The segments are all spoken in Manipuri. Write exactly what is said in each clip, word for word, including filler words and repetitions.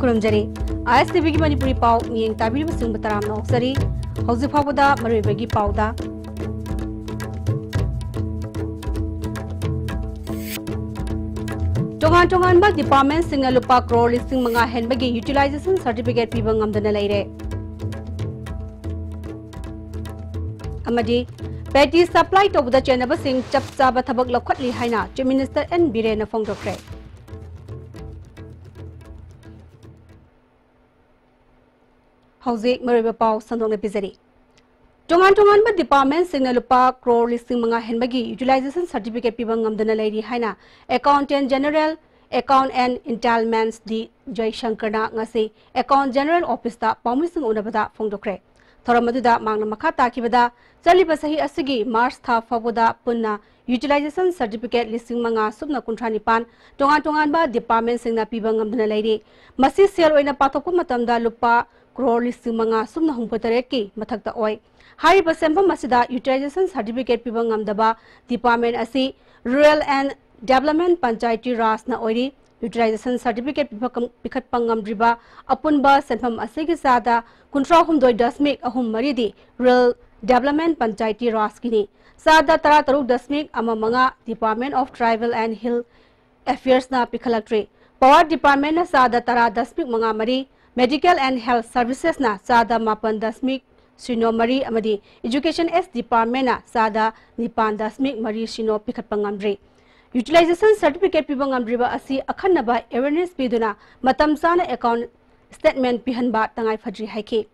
ꯈꯨꯔꯨꯝꯖꯔꯤ꯫ ꯑꯥꯏ ꯑꯦꯁ ꯇꯤ ꯚꯤꯒꯤ ꯃꯅꯤꯄꯨꯔꯤ ꯄꯥꯎ ꯃꯤꯠꯌꯦꯡ ꯇꯥꯕꯤꯔꯤꯕꯁꯤꯡꯕꯨ ꯇꯔꯥꯝꯅ ꯑꯣꯛꯆꯔꯤ꯫ ꯍꯧꯖꯤꯛ ꯐꯥꯎꯕꯗ ꯃꯔꯨꯑꯣꯏꯕꯒꯤ ꯄꯥꯎꯗ, ꯇꯣꯉꯥꯟ ꯇꯣꯉꯥꯟꯕ ꯗꯤꯄꯥꯔꯠꯃꯦꯟꯠꯁꯤꯡꯅ ꯂꯨꯄꯥ ꯀ꯭ꯔꯣꯔ ꯂꯤꯁꯤꯡ ꯃꯉꯥ ꯍꯦꯟꯕꯒꯤ ꯌꯨꯇꯤꯂꯥꯏꯖꯦꯁꯟ ꯁꯔꯇꯤꯐꯤꯀꯦꯠ ꯄꯤꯕ ꯉꯝꯗꯅ ꯂꯩꯔꯦ꯫ ꯑꯃꯗꯤ ꯄꯦꯇꯤ ꯁꯄ꯭ꯂꯥꯏ ꯇꯧꯕꯗ ꯆꯦꯟꯅꯕꯁꯤꯡ ꯆꯞ ꯆꯥꯕ ꯊꯕꯛ ꯂꯧꯈꯠꯂꯤ ꯍꯥꯏꯅ ꯆꯤꯐ ꯃꯤꯅꯤꯁꯇꯔ ꯑꯦꯟ ꯕꯤꯔꯦꯟꯅ ꯐꯣꯡꯗꯣꯛꯈ꯭ꯔꯦ꯫ ꯍꯧꯖꯤꯛ ꯃꯔꯨꯑꯣꯏꯕ ꯄꯥꯎ ꯁꯟꯗꯣꯛꯅ ꯄꯤꯖꯔꯤ꯫ ꯇꯣꯉꯥꯟ ꯇꯣꯉꯥꯟꯕ ꯗꯤꯄꯥꯔꯠꯃꯦꯟꯠꯁꯤꯡꯅ ꯂꯨꯄꯥ ꯀ꯭ꯔꯣꯔ ꯂꯤꯁꯤꯡ ꯃꯉꯥ ꯍꯦꯟꯕꯒꯤ ꯌꯨꯇꯤꯂꯥꯏꯖꯦꯁꯟ ꯁꯔꯇꯤꯐꯤꯀꯦꯠ ꯄꯤꯕ ꯉꯝꯗꯅ ꯂꯩꯔꯤ ꯍꯥꯏꯅ ꯑꯦꯀꯥꯎꯟꯇꯦꯟꯠ ꯖꯦꯅꯔꯦꯜ, ꯑꯦꯀꯥꯎꯟꯠ ꯑꯦꯟꯗ ꯏꯟꯇꯥꯏꯜꯃꯦꯟꯠꯁ ꯗꯤ ꯖꯌꯁꯪꯀꯔꯅ ꯉꯁꯤ ꯑꯦꯀꯥꯎꯟꯠ ꯖꯦꯅꯔꯦꯜ ꯑꯣꯐꯤꯁꯇ ꯄꯥꯎꯃꯤꯁꯤꯡ ꯎꯅꯕꯗ ꯐꯣꯡꯗꯣꯛꯈ꯭ꯔꯦ꯫ ꯊꯧꯔꯝ ꯑꯗꯨꯗ ꯃꯍꯥꯛꯅ ꯃꯈꯥ ꯇꯥꯈꯤꯕꯗ, ꯆꯠꯂꯤꯕ ꯆꯍꯤ ꯑꯁꯤꯒꯤ ꯃꯥꯔꯆ ꯊꯥ ꯐꯥꯎꯕꯗ ꯄꯨꯟꯅ ꯌꯨꯇꯤꯂꯥꯏꯖꯦꯁꯟ ꯁꯔꯇꯤꯐꯤꯀꯦꯠ ꯂꯤꯁꯤꯡ ꯃꯉꯥ ꯁꯨꯞꯅ ꯀꯨꯟꯊ꯭ꯔꯥ ꯅꯤꯄꯥꯟ ꯇꯣꯉꯥꯟ ꯇꯣꯉꯥꯟꯕ ꯗꯤꯄꯥꯔꯠꯃꯦꯟꯠꯁꯤꯡꯅ ꯄꯤꯕ ꯉꯝꯗꯅ ꯂꯩꯔꯤ꯫ ꯃꯁꯤ ꯁꯦꯜ ꯑꯣꯏꯅ ꯄꯥꯊꯣꯛꯄ ꯃꯇꯝꯗ ꯂꯨꯄꯥ ꯀ꯭ꯔꯣꯔ ꯂꯤꯁꯤꯡ ꯃꯉꯥ ꯁꯨꯞꯅ ꯍꯨꯝꯐꯨ ꯇꯔꯦꯠꯀꯤ ꯃꯊꯛꯇ ꯑꯣꯏ꯫ ꯍꯥꯏꯔꯤꯕ ꯁꯦꯟꯐꯝ ꯑꯁꯤꯗ ꯌꯨꯇꯤꯂꯥꯏꯖꯦꯁꯟ ꯁꯔꯇꯤꯐꯤꯀꯦꯠ ꯄꯤꯕ ꯉꯝꯗꯕ ꯗꯤꯄꯥꯔꯠꯃꯦꯟꯠ ꯑꯁꯤ ꯔꯨꯔꯦꯜ ꯑꯦꯟꯗ ꯗꯦꯕꯂꯞꯃꯦꯟꯠ ꯄꯟꯆꯥꯌꯇꯤ ꯔꯥꯖꯅ ꯑꯣꯏꯔꯤ꯫ ꯌꯨꯇꯤꯂꯥꯏꯖꯦꯁꯟ ꯁꯔꯇꯤꯐꯤꯀꯦꯠ ꯄꯤꯈꯠꯄ ꯉꯝꯗ꯭ꯔꯤꯕ ꯑꯄꯨꯟꯕ ꯁꯦꯟꯐꯝ ꯑꯁꯤꯒꯤ ꯆꯥꯗ ꯀꯨꯟꯊ꯭ꯔꯥ ꯍꯨꯝꯗꯣꯏ ꯗꯁꯃꯤꯛ ꯑꯍꯨꯝ ꯃꯔꯤꯗꯤ ꯔꯨꯔꯦꯜ ꯗꯦꯕꯂꯞꯃꯦꯟꯠ ꯄꯟꯆꯥꯌꯇꯤ ꯔꯥꯖꯀꯤꯅꯤ꯫ ꯆꯥꯗ ꯇꯔꯥ ꯇꯔꯨꯛ ꯗꯁꯃꯤꯛ ꯑꯃ ꯃꯉꯥ department of tribal and hill ꯑꯦꯐꯤꯌꯔꯁꯅ ꯄꯤꯈꯠꯂꯛꯇ꯭ꯔꯤ꯫ ꯄꯥꯋꯔ ꯗꯤꯄꯥꯔꯠꯃꯦꯟꯠꯅ ꯆꯥꯗ ꯇꯔꯥ ꯗꯁꯃꯤꯛ ꯃꯉꯥ ꯃꯔꯤ, ꯃꯦꯗꯤꯀꯦꯜ ꯑꯦꯟꯗ ꯍꯦꯜꯊ ꯁꯔꯚꯤꯁꯦꯁꯅ ꯆꯥꯗ ꯃꯥꯄꯟ ꯗꯁꯃꯤꯛ ꯁꯤꯅꯣ ꯃꯔꯤ ꯑꯃꯗꯤ ꯏꯖꯨꯀꯦꯁꯟ ꯑꯦꯁ ꯗꯤꯄꯥꯔꯠꯃꯦꯟꯠꯅ ꯆꯥꯗ ꯅꯤꯄꯥꯟ ꯗꯁꯃꯤꯛ ꯃꯔꯤ ꯁꯤꯅꯣ ꯄꯤꯈꯠꯄ ꯉꯝꯗ꯭ꯔꯤ꯫ ꯌꯨꯇꯤꯂꯥꯏꯖꯦꯁꯟ ꯁꯔꯇꯤꯐꯤꯀꯦꯠ ꯄꯤꯕ ꯉꯝꯗ꯭ꯔꯤꯕ ꯑꯁꯤ ꯑꯈꯟꯅꯕ ꯑꯦꯋꯦꯔꯅꯦꯁ ꯄꯤꯗꯨꯅ ꯃꯇꯝ ꯆꯥꯅ ꯑꯦꯀꯥꯎꯟꯠ ꯁ꯭ꯇꯦꯠꯃꯦꯟꯠ ꯄꯤꯍꯟꯕ ꯇꯉꯥꯏ ꯐꯗ꯭ꯔꯤ ꯍꯥꯏꯈꯤ꯫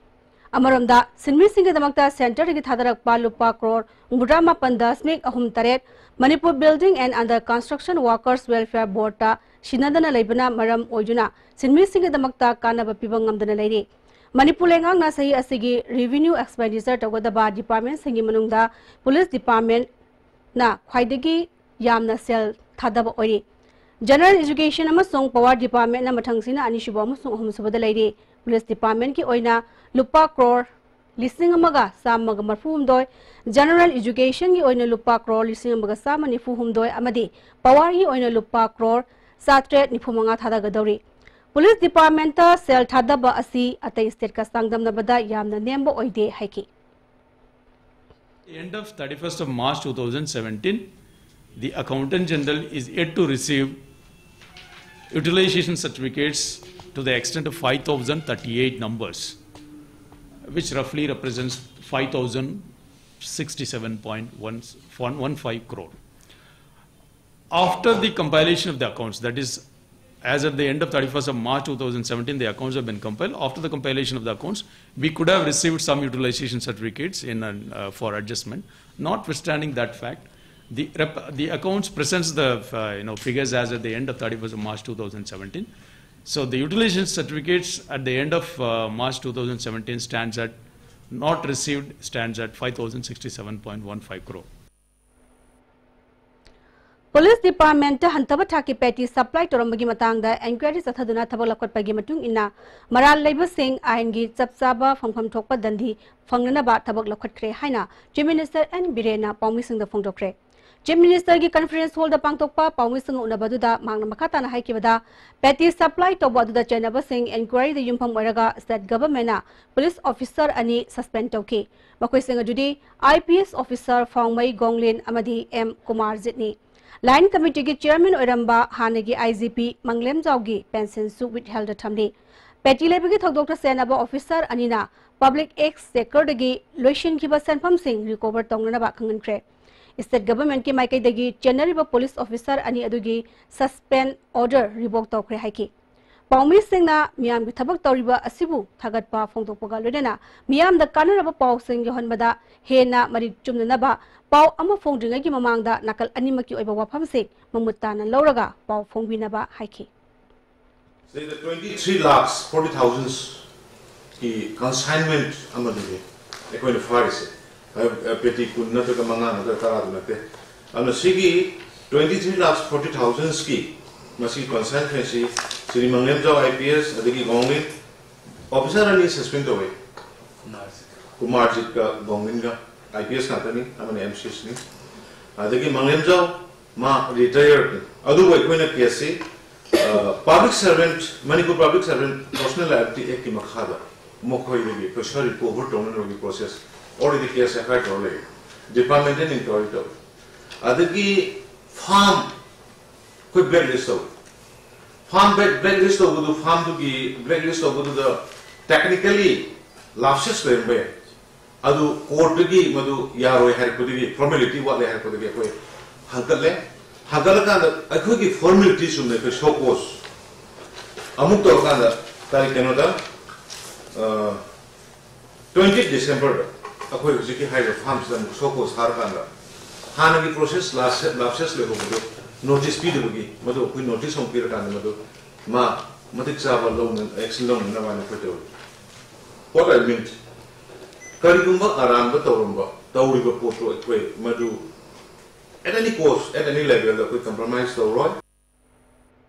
ꯑꯃꯔꯣꯝꯗ, ꯁꯤꯟꯃꯤꯁꯤꯡꯒꯤꯗꯃꯛꯇ ꯁꯦꯟꯇꯔꯗꯒꯤ ꯊꯥꯗꯔꯛꯄ ꯂꯨꯄꯥ ꯀ꯭ꯔꯣꯔ ꯍꯨꯝꯐꯨꯇꯔꯥ ꯃꯥꯄꯟ ꯗꯁꯃꯤꯛ ꯑꯍꯨꯝ ꯇꯔꯦꯠ Manipur building and other construction workers welfare ꯕꯣꯔꯗꯇ ꯁꯤꯟꯅꯗꯅ ꯂꯩꯕꯅ ꯃꯔꯝ ꯑꯣꯏꯗꯨꯅ ꯁꯤꯟꯃꯤꯁꯤꯡꯒꯤꯗꯃꯛꯇ ꯀꯥꯟꯅꯕ ꯄꯤꯕ ꯉꯝꯗꯅ ꯂꯩꯔꯤ꯫ ꯃꯅꯤꯄꯨꯔ ꯂꯩꯉꯥꯛꯅ ꯆꯍꯤ ꯑꯁꯤꯒꯤ ꯔꯦꯚꯤꯅ꯭ꯌꯨ ꯑꯦꯛꯁꯄꯦꯟꯗꯤꯆꯔ ꯇꯧꯒꯗꯕ ꯗꯤꯄꯥꯔꯠꯃꯦꯟꯠꯁꯤꯡꯒꯤ ꯃꯅꯨꯡꯗ ꯄꯨꯂꯤꯁ ꯗꯤꯄꯥꯔꯠꯃꯦꯟꯠꯅ ꯈ꯭ꯋꯥꯏꯗꯒꯤ ꯌꯥꯝꯅ ꯁꯦꯜ ꯊꯥꯗꯕ ꯑꯣꯏꯔꯤ꯫ ꯖꯦꯅꯔꯦꯜ ꯏꯖꯨꯀꯦꯁꯟ ꯑꯃꯁꯨꯡ ꯄꯥꯋꯔ ꯗꯤꯄꯥꯔꯠꯃꯦꯟꯠꯅ ꯃꯊꯪꯁꯤꯅ ꯑꯅꯤꯁꯨꯕ ꯑꯃꯁꯨꯡ ꯑꯍꯨꯝꯁꯨꯕꯗ ꯂꯩꯔꯤ꯫ ꯄꯨꯂꯤꯁ ꯗꯤꯄꯥꯔꯠꯃꯦꯟꯠꯀꯤ ꯑꯣꯏꯅ ꯂꯨꯄꯥ ꯀ꯭ꯔꯣꯔ ꯂꯤꯁꯤꯡ ꯑꯃꯒ ꯆꯥꯝꯃꯒ ꯃꯔꯐꯨ ꯍꯨꯝꯗꯣꯏ, ꯖꯦꯅꯔꯦꯜ ꯏꯖꯨꯀꯦꯁꯟꯒꯤ ꯑꯣꯏꯅ ꯂꯨꯄꯥ ꯀ꯭ꯔꯣꯔ ꯂꯤꯁꯤꯡ ꯑꯃꯒ ꯆꯥꯝꯃ ꯅꯤꯐꯨ ꯍꯨꯝꯗꯣꯏ ꯑꯃꯗꯤ ꯄꯥꯋꯔꯒꯤ ꯑꯣꯏꯅ ꯂꯨꯄꯥ ꯀ꯭ꯔꯣꯔ ꯆꯥꯇ꯭ꯔꯦꯠ ꯅꯤꯐꯨ ꯃꯉꯥ ꯊꯥꯗꯒꯗꯧꯔꯤ꯫ Police Department ꯇ ꯁꯦꯜ ꯊꯥꯗꯕ ꯑꯁꯤ ꯑꯇꯩ state ꯀ ꯆꯥꯡꯗꯝꯅꯕꯗ ꯌꯥꯝꯅ ꯅꯦꯝꯕ ꯑꯣꯏꯗꯦ ꯍꯥꯏꯈꯤ꯫ End of thirty-first of March two thousand seventeen, the Accountant General is yet to receive utilization certificates to the extent of five thousand thirty-eight numbers, which roughly represents five thousand sixty-seven point one five crore. After the compilation of the accounts, that is, as at the end of thirty-first of March two thousand seventeen, the accounts have been compiled. After the compilation of the accounts, we could have received some utilization certificates in an, uh, for adjustment. Notwithstanding that fact, the, rep- the accounts presents the, uh, you know, figures as at the end of thirty-first of March two thousand seventeen. So the utilization certificates at the end of, uh, March two thousand seventeen stands at, not received, stands at five thousand sixty-seven point one five crore. Police Department ꯇ ꯍꯟꯊꯕ ꯊꯥꯛꯀꯤ petty supply ꯇꯧꯔꯝꯕꯒꯤ ꯃꯇꯥꯡꯗ enquiry ꯆꯠꯊꯗꯨꯅ ꯊꯕꯛ ꯂꯧꯈꯠꯄꯒꯤ ꯃꯇꯨꯡ ꯏꯟꯅ ꯃꯔꯥꯜ ꯂꯩꯕꯁꯤꯡ ꯑꯥꯏꯟꯒꯤ ꯆꯞ ꯆꯥꯕ ꯐꯪꯐꯝ ꯊꯣꯛꯄ ꯗꯟꯗꯤ ꯐꯪꯅꯅꯕ ꯊꯕꯛ ꯂꯧꯈꯠꯈ꯭ꯔꯦ ꯍꯥꯏꯅ Chief Minister N ꯕꯤꯔꯦꯟꯅ ꯄꯥꯎꯃꯤꯁꯤꯡꯗ ꯐꯣꯡꯗꯣꯛꯈ꯭ꯔꯦ꯫ Chief Minister ꯒꯤ conference hall ꯗ ꯄꯥꯡꯊꯣꯛꯄ ꯄꯥꯎꯃꯤꯁꯤꯡꯒ ꯎꯅꯕ ꯑꯗꯨꯗ ꯃꯍꯥꯛꯅ ꯃꯈꯥ ꯇꯥꯅ ꯍꯥꯏꯈꯤꯕꯗ, petty supply ꯇꯧꯕ ꯑꯗꯨꯗ ꯆꯦꯟꯅꯕꯁꯤꯡ enquiry ꯗ ꯌꯨꯝꯐꯝ ꯑꯣꯏꯔꯒ state government ꯅ police officer ꯑꯅꯤ suspend ꯇꯧꯈꯤ꯫ ꯃꯈꯣꯏꯁꯤꯡ ꯑꯗꯨꯗꯤ I P S officer ꯐꯥꯎꯃꯩ ꯒꯣꯡꯂꯤꯟ ꯑꯃꯗꯤ M ꯀꯨꯃꯥꯔꯖꯤꯠꯅꯤ꯫ Line committee ꯒꯤ chairman ꯑꯣꯏꯔꯝꯕ ꯍꯥꯟꯅꯒꯤ I G P ꯃꯪꯂꯦꯝꯖꯥꯎꯒꯤ pension ꯁꯨ withheld ꯗ ꯊꯝꯂꯤ꯫ Petty ꯂꯩꯕꯒꯤ ꯊꯧꯗꯣꯛꯇ ꯆꯦꯟꯅꯕ officer ꯑꯅꯤꯅ public exchequer ꯗꯒꯤ ꯂꯣꯏꯁꯤꯟꯈꯤꯕ ꯁꯦꯟꯐꯝꯁꯤꯡ recover ꯇꯧꯅꯅꯕ ꯈꯪꯍꯟꯈ꯭ꯔꯦ꯫ State government ꯀꯤ ꯃꯥꯏꯀꯩꯗꯒꯤ ꯆꯦꯟꯅꯔꯤꯕ police officer ꯑꯅꯤ ꯑꯗꯨꯒꯤ suspend order revoke ꯇꯧꯈ꯭ꯔꯦ ꯍꯥꯏꯈꯤ꯫ ꯄꯥꯎꯃꯤꯁꯤꯡꯅ ꯃꯤꯌꯥꯝꯒꯤ ꯊꯕꯛ ꯇꯧꯔꯤꯕ ꯑꯁꯤꯕꯨ ꯊꯥꯒꯠꯄ ꯐꯣꯡꯗꯣꯛꯄꯒ ꯂꯣꯏꯅꯅ ꯃꯤꯌꯥꯝꯗ ꯀꯥꯟꯅꯔꯕ ꯄꯥꯎꯁꯤꯡ ꯌꯧꯍꯟꯕꯗ ꯍꯦꯟꯅ ꯃꯔꯤꯛ ꯆꯨꯝꯅꯅꯕ ꯄꯥꯎ ꯑꯃ ꯐꯣꯡꯗ꯭ꯔꯤꯉꯩꯒꯤ ꯃꯃꯥꯡꯗ ꯅꯥꯀꯜ ꯑꯅꯤꯃꯛꯀꯤ ꯑꯣꯏꯕ ꯋꯥꯐꯝꯁꯤꯡ ꯃꯃꯨꯠ ꯇꯥꯅ ꯂꯧꯔꯒ ꯄꯥꯎ ꯐꯣꯡꯕꯤꯅꯕ ꯍꯥꯏꯈꯤ꯫ ꯁꯤꯗ twenty three lakhs forty thousands ꯀꯤ consignment ꯑꯃꯗꯨꯅꯤ ꯑꯩꯈꯣꯏꯅ ꯐꯥꯔꯤꯁꯦ꯫ Petty ꯀꯨꯟ ꯅꯠꯇ꯭ꯔꯒ ꯃꯉꯥ ꯅꯠꯇ꯭ꯔꯒ ꯇꯔꯥꯗꯨ ꯅꯠꯇꯦ꯫ ꯑꯗꯨꯅ ꯁꯤꯒꯤ twenty three lakhs forty thousands ꯀꯤ ꯃꯁꯤ consignment ꯁꯤ ꯁ꯭ꯔꯤ ꯃꯪꯂꯦꯝꯖꯥꯎ I P S ꯑꯗꯒꯤ ꯒꯣꯡꯂꯤꯟ officer ꯑꯅꯤ suspend ꯇꯧꯋꯦ꯫ ꯀꯨꯃꯥꯔꯖꯤꯠꯀ ꯒꯣꯡꯂꯤꯟꯒ I P S ꯉꯥꯛꯇꯅꯤ, ꯑꯃꯅ M C S ꯅꯤ꯫ ꯑꯗꯒꯤ ꯃꯪꯂꯦꯝꯖꯥꯎ ꯃꯥ retired ꯅꯤ꯫ ꯑꯗꯨꯕꯨ ꯑꯩꯈꯣꯏꯅ case ꯁꯤ Public servant, Manipur Public Servant Personal Liability Act ꯀꯤ ꯃꯈꯥꯗ ꯃꯈꯣꯏꯗꯒꯤ ꯄꯩꯁꯥ ꯔꯤꯀꯣꯚꯔ ꯇꯧꯅꯅꯕꯒꯤ process already case F I R ꯇꯧꯔ ꯂꯩꯔꯦ꯫ ꯗꯤꯄꯥꯔꯠꯃꯦꯟꯇꯦꯜ ꯏꯟꯀ꯭ꯋꯥꯏꯔꯤ ꯇꯧꯔꯦ꯫ ꯑꯗꯒꯤ ꯐꯥꯝ ꯑꯩꯈꯣꯏ ꯕ꯭ꯂꯦꯛ ꯂꯤꯁ ꯇꯧꯔꯦ꯫ ꯐꯥꯝ ꯕ꯭ꯂꯦꯛ ꯕ꯭ꯂꯦꯛ ꯂꯤꯁ ꯇꯧꯕꯗꯨ, ꯐꯥꯝꯗꯨꯒꯤ ꯕ꯭ꯂꯦꯛ ꯂꯤꯁ ꯇꯧꯕꯗꯨꯗ ꯇꯦꯛꯅꯤꯀꯦꯜꯂꯤ ꯂꯥꯞꯁꯦꯁ ꯂꯩꯔꯝꯕ ꯌꯥꯏ꯫ ꯑꯗꯨ ꯀꯣꯔꯠꯇꯒꯤ ꯃꯗꯨ ꯌꯥꯔꯣꯏ ꯍꯥꯏꯔꯛꯄꯗꯒꯤ, ꯐꯣꯔꯃꯦꯂꯤꯇꯤ ꯋꯥꯠꯂꯦ ꯍꯥꯏꯔꯛꯄꯗꯒꯤ ꯑꯩꯈꯣꯏ ꯍꯪꯒꯠꯂꯦ꯫ ꯍꯪꯒꯠꯂꯀꯥꯟꯗ ꯑꯩꯈꯣꯏꯒꯤ ꯐꯣꯔꯃꯦꯂꯤꯇꯤ ꯆꯨꯝꯅ ꯑꯩꯈꯣꯏ ꯁꯣ ꯀꯣꯁ ꯑꯃꯨꯛ ꯇꯧꯔꯀꯥꯟꯗ ꯇꯥꯔꯤꯛ ꯀꯩꯅꯣꯗ, ꯇ꯭ꯋꯦꯟꯇꯤ ꯗꯤꯁꯦꯝꯕꯔꯗ ꯑꯩꯈꯣꯏ ꯍꯧꯖꯤꯛꯀꯤ ꯍꯥꯏꯔꯤꯕ ꯐꯥꯝꯁꯤꯗ ꯑꯃꯨꯛ ꯁꯣ ꯀꯣꯁ ꯊꯥꯔꯀꯥꯟꯗ ꯍꯥꯟꯅꯒꯤ ꯄ꯭ꯔꯣꯁꯦꯁ ꯂꯥꯞꯁꯦꯁ ꯂꯩꯍꯧꯕꯗꯨ ꯅꯣꯇꯤꯁ ꯄꯤꯗꯕꯒꯤ ꯃꯗꯨ ꯑꯩꯈꯣꯏ ꯅꯣꯇꯤꯁ ꯑꯃꯨꯛ ꯄꯤꯔꯀꯥꯟꯗ ꯃꯗꯨ ꯃꯥ ꯃꯇꯤꯛ ꯆꯥꯕ ꯂꯧꯅ-, ꯑꯦꯛꯁꯟ ꯂꯧꯅꯅꯕ ꯍꯥꯏꯅ ꯑꯩꯈꯣꯏ ꯇꯧꯔꯤ꯫ What I meant, ꯀꯔꯤꯒꯨꯝꯕ ꯑꯔꯥꯟꯕ ꯇꯧꯔꯝꯕ, ꯇꯧꯔꯤꯕ ꯄꯣꯠꯇꯨ ꯑꯩꯈꯣꯏ ꯃꯗꯨ at any cost, at any level ꯗ ꯑꯩꯈꯣꯏ ꯀꯝꯄ꯭ꯔꯣꯃꯥꯏꯁ ꯇꯧꯔꯣꯏ꯫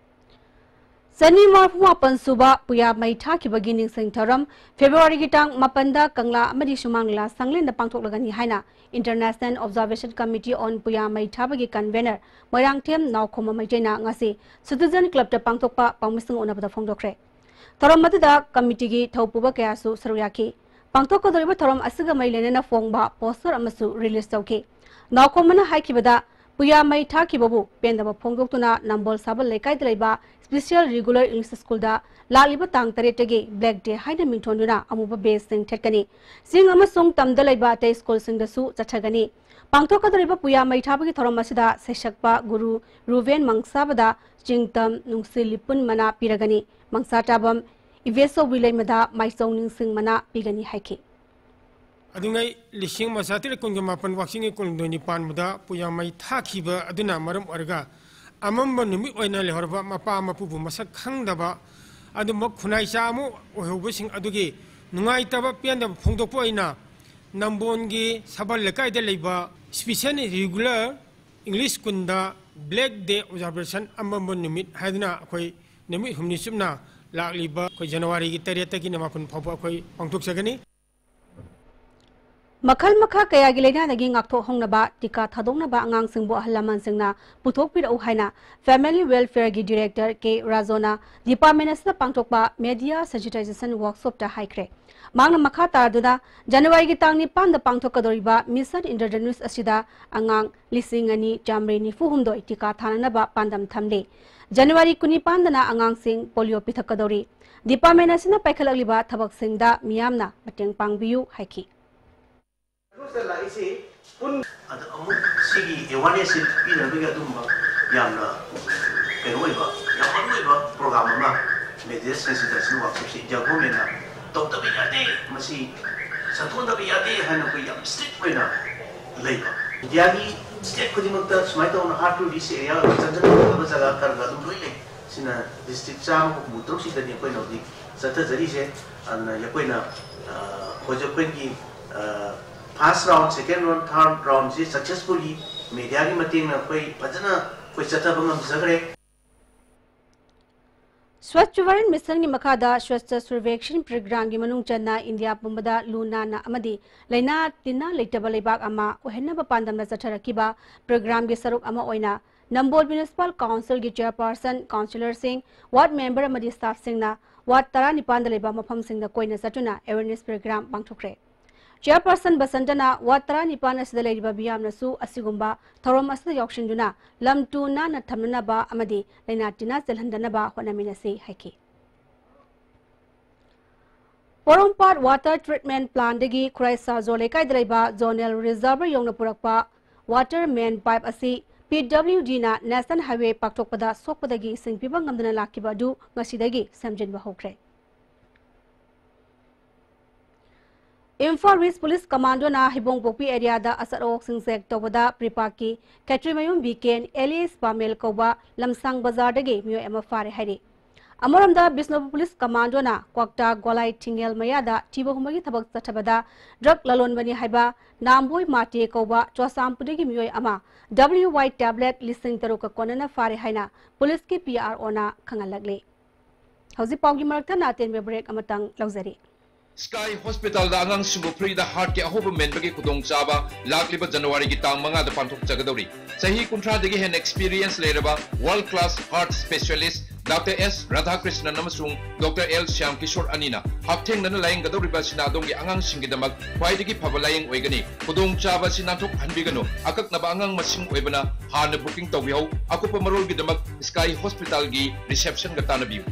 ꯆꯅꯤ ꯃꯔꯤꯐꯨ ꯃꯥꯄꯟ ꯁꯨꯕ ꯄꯨꯌꯥ ꯃꯩ ꯊꯥꯈꯤꯕꯒꯤ ꯅꯤꯡꯁꯤꯡ ꯊꯧꯔꯝ ꯐꯦꯕ꯭ꯔꯨꯋꯥꯔꯤꯒꯤ ꯇꯥꯡ ꯃꯥꯄꯟꯗ ꯀꯪꯂꯥ ꯑꯃꯗꯤ ꯁꯨꯃꯥꯡ ꯂꯤꯂꯥ ꯁꯪꯂꯦꯟꯗ ꯄꯥꯡꯊꯣꯛꯂꯒꯅꯤ ꯍꯥꯏꯅ International Observation Committee on ꯄꯨꯌꯥ ꯃꯩ ꯊꯥꯕꯒꯤ ꯀꯟꯚꯦꯅꯔ ꯃꯣꯏꯔꯥꯡꯊꯦꯝ ꯅꯥꯎꯈꯣꯝꯕ ꯃꯩꯇꯩꯅ ꯉꯁꯤ ꯁꯤꯇꯤꯖꯟ ꯀ꯭ꯂꯕꯇ ꯄꯥꯡꯊꯣꯛꯄ ꯄꯥꯎꯃꯤꯁꯤꯡ ꯎꯅꯕꯗ ꯐꯣꯡꯗꯣꯛꯈ꯭ꯔꯦ꯫ ꯊꯧꯔꯝ ꯑꯗꯨꯗ ꯀꯃꯤꯇꯤꯒꯤ ꯊꯧꯄꯨꯕ ꯀꯌꯥꯁꯨ ꯁꯔꯨꯛ ꯌꯥꯈꯤ꯫ ꯄꯥꯡꯊꯣꯛꯀꯗꯧꯔꯤꯕ ꯊꯧꯔꯝ ꯑꯁꯤꯒ ꯃꯔꯤ ꯂꯩꯅꯅ ꯐꯣꯡꯕ ꯄꯣꯁꯇꯔ ꯑꯃꯁꯨ ꯔꯤꯂꯤꯖ ꯇꯧꯈꯤ꯫ ꯅꯥꯎꯈꯣꯝꯕꯅ ꯍꯥꯏꯈꯤꯕꯗ, ꯄꯨꯌꯥ ꯃꯩ ꯊꯥꯈꯤꯕꯕꯨ ꯄꯦꯟꯗꯕ ꯐꯣꯡꯗꯣꯛꯇꯨꯅ ꯅꯝꯕꯣꯜ ꯁꯥꯕꯜ ꯂꯩꯀꯥꯏꯗ ꯂꯩꯕ ꯁ꯭ꯄꯤꯁꯦꯜ ꯔꯤꯒꯨꯂꯔ ꯏꯪꯂꯤꯁ ꯁ꯭ꯀꯨꯜꯗ ꯂꯥꯛꯂꯤꯕ ꯇꯥꯡ ꯇꯔꯦꯠꯇꯒꯤ ꯕ꯭ꯂꯦꯛ ꯗꯦ ꯍꯥꯏꯅ ꯃꯤꯡꯊꯣꯟꯗꯨꯅ ꯑꯃꯨꯕ ꯕꯦꯖꯁꯤꯡ ꯊꯦꯠꯀꯅꯤ꯫ ꯆꯤꯡ ꯑꯃꯁꯨꯡ ꯇꯝꯗ ꯂꯩꯕ ꯑꯇꯩ ꯁ꯭ꯀꯨꯜꯁꯤꯡꯗꯁꯨ ꯆꯠꯊꯒꯅꯤ꯫ ꯄꯥꯡꯊꯣꯛꯀꯗꯧꯔꯤꯕ ꯄꯨꯌꯥ ꯃꯩ ꯊꯥꯕꯒꯤ ꯊꯧꯔꯝ ꯑꯁꯤꯗ ꯁꯩꯁꯛꯄ ꯒꯨꯔꯨ ꯔꯨꯕꯦꯟ ꯃꯪꯁꯥꯕꯗ ꯆꯤꯡꯇꯝ ꯅꯨꯡꯁꯤ ꯂꯤꯄꯨꯟ ꯃꯅꯥ ꯄꯤꯔꯒꯅꯤ꯫ ꯃꯪꯁꯥ ꯇꯥꯕꯝ ꯏꯕꯦꯆꯧꯕꯤ ꯂꯩꯃꯗ ꯃꯥꯏꯆꯧ ꯅꯤꯡꯁꯤꯡ ꯃꯅꯥ ꯄꯤꯒꯅꯤ ꯍꯥꯏꯈꯤ꯫ ꯑꯗꯨꯉꯩ ꯂꯤꯁꯤꯡ ꯑꯃ ꯆꯥꯇ꯭ꯔꯦꯠ ꯀꯨꯟꯒ ꯃꯥꯄꯟ ꯋꯥꯛꯆꯤꯡꯒꯤ ꯀꯨꯟꯍꯨꯝꯗꯣꯏ ꯅꯤꯄꯥꯟꯕꯗ ꯄꯨꯌꯥ ꯃꯩ ꯊꯥꯈꯤꯕ ꯑꯗꯨꯅ ꯃꯔꯝ ꯑꯣꯏꯔꯒ ꯑꯃꯝꯕ ꯅꯨꯃꯤꯠ ꯑꯣꯏꯅ ꯂꯩꯍꯧꯔꯕ ꯃꯄꯥ ꯃꯄꯨꯕꯨ ꯃꯁꯛ ꯈꯪꯗꯕ ꯑꯗꯨꯝꯕ ꯈꯨꯟꯅꯥꯏꯆꯥ ꯑꯃ ꯑꯣꯏꯍꯧꯕꯁꯤꯡ ꯑꯗꯨꯒꯤ ꯅꯨꯡꯉꯥꯏꯇꯕ ꯄꯦꯟꯗꯕ ꯐꯣꯡꯗꯣꯛꯄ ꯑꯣꯏꯅ ꯅꯝꯕꯣꯟꯒꯤ ꯁꯕꯜ ꯂꯩꯀꯥꯏꯗ ꯂꯩꯕ ꯁ꯭ꯄꯤꯁꯦꯜ ꯔꯤꯒꯨꯂꯔ ꯏꯪꯂꯤꯁ ꯁ꯭ꯀꯨꯜꯗ ꯕ꯭ꯂꯦꯛ ꯗꯦ ꯑꯣꯕꯖꯥꯔꯕꯦꯁꯟ ꯑꯃꯝꯕ ꯅꯨꯃꯤꯠ ꯍꯥꯏꯗꯨꯅ ꯑꯩꯈꯣꯏ ꯅꯨꯃꯤꯠ ꯍꯨꯝꯅꯤ ꯆꯨꯞꯅ ꯂꯥꯛꯂꯤꯕ ꯑꯩꯈꯣꯏ ꯖꯅꯋꯥꯔꯤꯒꯤ ꯇꯔꯦꯠꯇꯒꯤꯅ ꯃꯥꯄꯟ ꯐꯥꯎꯕ ꯑꯩꯈꯣꯏ ꯄꯥꯡꯊꯣꯛꯆꯒꯅꯤ꯫ ꯃꯈꯜ ꯃꯈꯥ ꯀꯌꯥꯒꯤ ꯂꯥꯏꯅꯥꯗꯒꯤ ꯉꯥꯛꯊꯣꯛꯍꯧꯅꯕ ꯇꯤꯀꯥ ꯊꯥꯗꯣꯛꯅꯕ ꯑꯉꯥꯡꯁꯤꯡꯕꯨ ꯑꯍꯜ ꯂꯃꯟꯁꯤꯡꯅ ꯄꯨꯊꯣꯛꯄꯤꯔꯛꯎ ꯍꯥꯏꯅ Family Welfare ꯒꯤ Director ꯀꯦ ꯔꯥꯖꯣꯅ department ꯑꯁꯤꯗ ꯄꯥꯡꯊꯣꯛꯄ media sensitization workshop ꯇ ꯍꯥꯏꯈ꯭ꯔꯦ꯫ ꯃꯍꯥꯛꯅ ꯃꯈꯥ ꯇꯥꯔꯗꯨꯅ January ꯒꯤ ꯇꯥꯡ ꯅꯤꯄꯥꯟꯗ ꯄꯥꯡꯊꯣꯛꯀꯗꯧꯔꯤꯕ Mission Indradhanush ꯑꯁꯤꯗ ꯑꯉꯥꯡ ꯂꯤꯁꯤꯡ ꯑꯅꯤ ꯆꯥꯃꯔꯤ ꯅꯤꯐꯨ ꯍꯨꯝꯗꯣꯏ ꯇꯤꯀꯥ ꯊꯥꯅꯅꯕ ꯄꯥꯟꯗꯝ ꯊꯝꯂꯤ꯫ January ꯀꯨꯟꯅꯤꯄꯥꯟꯗꯅ ꯑꯉꯥꯡꯁꯤꯡ polio ꯄꯤꯊꯛꯀꯗꯧꯔꯤ꯫ Department ꯑꯁꯤꯅ ꯄꯥꯏꯈꯠꯂꯛꯂꯤꯕ ꯊꯕꯛꯁꯤꯡꯗ ꯃꯤꯌꯥꯝꯅ ꯃꯇꯦꯡ ꯄꯥꯡꯕꯤꯌꯨ ꯍꯥꯏꯈꯤ꯫ ꯂꯥꯛꯏꯁꯤ ꯄꯨꯟ ꯑꯗ ꯑꯃꯨꯛ ꯁꯤꯒꯤ awareness ꯁꯤ ꯄꯤꯅꯕꯒꯤ ꯑꯗꯨꯒꯨꯝꯕ ꯌꯥꯝꯅ ꯀꯩꯅꯣ ꯑꯣꯏꯕ, ꯌꯥꯝ ꯃꯔꯨ ꯑꯣꯏꯕ program ꯑꯃ, media sensitization workshop ꯁꯤ India government ꯅ ꯇꯧꯗꯕ ꯌꯥꯗꯦ, ꯃꯁꯤ ꯁꯟꯗꯣꯛꯍꯟꯗꯕ ꯌꯥꯗꯦ ꯍꯥꯏꯅ ꯑꯩꯈꯣꯏ ꯌꯥꯝ strict ꯑꯣꯏꯅ ꯂꯩꯕ꯫ India ꯒꯤ state ꯈꯨꯗꯤꯡꯃꯛꯇ ꯁꯨꯃꯥꯏꯅ ꯇꯧꯅ heart to reach area ꯆꯪꯁꯤꯟꯒꯗꯕ ꯖꯒꯥ ꯈꯔ ꯈꯔ ꯑꯗꯨꯝ ꯂꯣꯏ ꯂꯩ꯫ ꯁꯤꯅ district ꯆꯥꯝꯃꯒ ꯍꯨꯝꯐꯨ ꯇꯔꯨꯛ ꯁꯤꯗꯅꯤ ꯑꯩꯈꯣꯏꯅ ꯍꯧꯖꯤꯛ ꯆꯠꯊꯖꯔꯤꯁꯦ꯫ ꯑꯗꯨꯅ ꯑꯩꯈꯣꯏꯅ, ꯑ, ꯍꯧꯖꯤꯛ ꯑꯩꯈꯣꯏꯒꯤ, ꯑ, first round, second round, third round ꯁꯤ successfully media ꯒꯤ ꯃꯇꯦꯡꯅ ꯑꯩꯈꯣꯏ ꯐꯖꯅ ꯑꯩꯈꯣꯏ ꯆꯠꯊꯕ ꯉꯝꯖꯈ꯭ꯔꯦ꯫ Swachh Bharat Mission ꯒꯤ ꯃꯈꯥꯗ Swachh Survekshan program ꯒꯤ ꯃꯅꯨꯡ ꯆꯟꯅ ꯏꯟꯗꯤꯌꯥ ꯄꯨꯝꯕꯗ ꯂꯨ ꯅꯥꯟꯅ ꯑꯃꯗꯤ ꯂꯥꯏꯅꯥ ꯇꯤꯟꯅ ꯂꯩꯇꯕ ꯂꯩꯕꯥꯛ ꯑꯃ ꯑꯣꯏꯍꯟꯅꯕ ꯄꯥꯟꯗꯝꯅ ꯆꯠꯊꯔꯛꯈꯤꯕ program ꯒꯤ ꯁꯔꯨꯛ ꯑꯃ ꯑꯣꯏꯅ ꯅꯝꯕꯣꯜ Municipal Council ꯒꯤ chairperson, councillor ꯁꯤꯡ, ward member ꯑꯃꯗꯤ staff ꯁꯤꯡꯅ ward ꯇꯔꯥꯅꯤꯄꯥꯟꯗ ꯂꯩꯕ ꯃꯐꯝꯁꯤꯡꯗ ꯀꯣꯏꯅ ꯆꯠꯇꯨꯅ awareness program ꯄꯥꯡꯊꯣꯛꯈ꯭ꯔꯦ꯫ Chairperson ꯕꯁꯟꯇꯅ ward ꯇꯔꯥꯅꯤꯄꯥꯟ ꯑꯁꯤꯗ ꯂꯩꯔꯤꯕ ꯃꯤꯌꯥꯝꯅꯁꯨ ꯑꯁꯤꯒꯨꯝꯕ ꯊꯧꯔꯝ ꯑꯁꯤꯗ ꯌꯥꯎꯁꯤꯟꯗꯨꯅ ꯂꯝ ꯇꯨ ꯅꯥꯟꯅ ꯊꯝꯅꯅꯕ ꯑꯃꯗꯤ ꯂꯥꯏꯅꯥ ꯇꯤꯟꯅ ꯆꯦꯜꯍꯟꯗꯅꯕ ꯍꯣꯠꯅꯃꯤꯟꯅꯁꯤ ꯍꯥꯏꯈꯤ꯫ ꯄꯣꯔꯣꯝꯄꯥꯠ water treatment plant ꯗꯒꯤ ꯈꯨꯔꯥꯏ ꯁꯥꯖꯣ ꯂꯩꯀꯥꯏꯗ ꯂꯩꯕ zonal reservoir ꯌꯧꯅ ꯄꯨꯔꯛꯄ water main pipe ꯑꯁꯤ P W D ꯅ National Highway ꯄꯥꯛꯊꯣꯛꯄꯗ ꯁꯣꯛꯄꯗꯒꯤ ꯏꯁꯤꯡ ꯄꯤꯕ ꯉꯝꯗꯅ ꯂꯥꯛꯈꯤꯕ ꯑꯗꯨ ꯉꯁꯤꯗꯒꯤ ꯁꯦꯝꯖꯤꯟꯕ ꯍꯧꯈ꯭ꯔꯦ꯫ ꯏꯝꯐꯥꯜ East Police Commando ꯅ ꯍꯩꯕꯣꯡꯄꯣꯛꯄꯤ area ꯗ ꯑꯆꯠ ꯑꯋꯣꯛꯁꯤꯡ check ꯇꯧꯕꯗ ꯄ꯭ꯔꯤꯄꯥꯛꯀꯤ ꯈꯦꯇ꯭ꯔꯤꯃꯌꯨꯝ ꯕꯤꯀꯦꯟ alias ꯄꯥꯃꯦꯜ ꯀꯧꯕ ꯂꯝꯁꯥꯡ ꯕꯖꯥꯔꯗꯒꯤ ꯃꯤꯑꯣꯏ ꯑꯃ ꯐꯥꯔꯦ ꯍꯥꯏꯔꯤ꯫ ꯑꯃꯔꯣꯝꯗ ꯕꯤꯁꯅꯨꯄꯨꯔ Police Commando ꯅ ꯀ꯭ꯋꯥꯛꯇꯥ ꯒꯣꯂꯥꯏ ꯊꯤꯡꯉꯦꯜ ꯃꯌꯥꯗ ꯊꯤꯕ ꯍꯨꯝꯕꯒꯤ ꯊꯕꯛ ꯆꯠꯊꯕꯗ drug ꯂꯂꯣꯟꯕꯅꯤ ꯍꯥꯏꯕ ꯅꯥꯝꯕꯣꯏ ꯃꯥꯇꯦ ꯀꯧꯕ ꯆꯨꯔꯆꯥꯟꯄꯨꯔꯗꯒꯤ ꯃꯤꯑꯣꯏ ꯑꯃ W Y tablet ꯂꯤꯁꯤꯡ ꯇꯔꯨꯛꯀ ꯀꯣꯟꯅꯅ ꯐꯥꯔꯦ ꯍꯥꯏꯅ police ꯀꯤ P R O ꯅ ꯈꯪꯍꯜꯂꯛꯂꯤ꯫ ꯍꯧꯖꯤꯛ ꯄꯥꯎꯒꯤ ꯃꯔꯛ ꯊꯠꯅ ꯑꯇꯦꯟꯕ break ꯑꯃꯇꯪ ꯂꯧꯖꯔꯤ꯫ Sky Hospitalꯗ ꯑꯉꯥꯡꯁꯤꯡꯕꯨ ꯐ꯭ꯔꯤꯗ ꯍꯥꯔꯠꯀꯤ ꯑꯍꯣꯕ ꯃꯦꯟꯕꯒꯤ ꯈꯨꯗꯣꯡꯆꯥꯕ ꯂꯥꯛꯂꯤꯕ ꯖꯅꯋꯥꯔꯤꯒꯤ ꯇꯥꯡ ꯃꯉꯥꯗ ꯄꯥꯡꯊꯣꯛꯆꯒꯗꯧꯔꯤ꯫ ꯆꯍꯤ ꯀꯨꯟꯊ꯭ꯔꯥꯗꯒꯤ ꯍꯦꯟꯅ ꯑꯦꯛꯁꯄꯤꯔꯤꯌꯦꯟꯁ ꯂꯩꯔꯕ world class heart specialist doctor ꯑꯦꯁ ꯔꯥꯙꯥꯀ꯭ꯔꯤꯁꯅꯟ ꯑꯃꯁꯨꯡ ꯗꯥꯛꯇꯔ ꯑꯦꯜ ꯁ꯭ꯌꯥꯝ ꯀꯤꯁꯣꯔ ꯑꯅꯤꯅ ꯍꯛꯊꯦꯡꯅꯅ ꯂꯥꯌꯦꯡꯒꯗꯧꯔꯤꯕ ꯑꯁꯤꯅ ꯑꯗꯣꯝꯒꯤ ꯑꯉꯥꯡꯁꯤꯡꯒꯤꯗꯃꯛ ꯈ꯭ꯋꯥꯏꯗꯒꯤ ꯐꯕ ꯂꯥꯌꯦꯡ ꯑꯣꯏꯒꯅꯤ꯫ ꯈꯨꯗꯣꯡꯆꯥꯕ ꯑꯁꯤ ꯅꯥꯟꯊꯣꯛꯍꯟꯕꯤꯒꯅꯨ꯫ ꯑꯀꯛꯅꯕ ꯑꯉꯥꯡ ꯃꯁꯤꯡ ꯑꯣꯏꯕꯅ ꯍꯥꯟꯅ ꯕꯨꯀꯤꯡ ꯇꯧꯕꯤꯍꯧ꯫ ꯑꯀꯨꯞꯄ ꯃꯔꯣꯜꯒꯤꯗꯃꯛ ꯁ꯭ꯀꯥꯏ ꯍꯣꯁꯄꯤꯇꯥꯜꯒꯤ ꯔꯤꯁꯦꯞꯁꯟꯒ ꯇꯥꯟꯅꯕꯤꯌꯨ꯫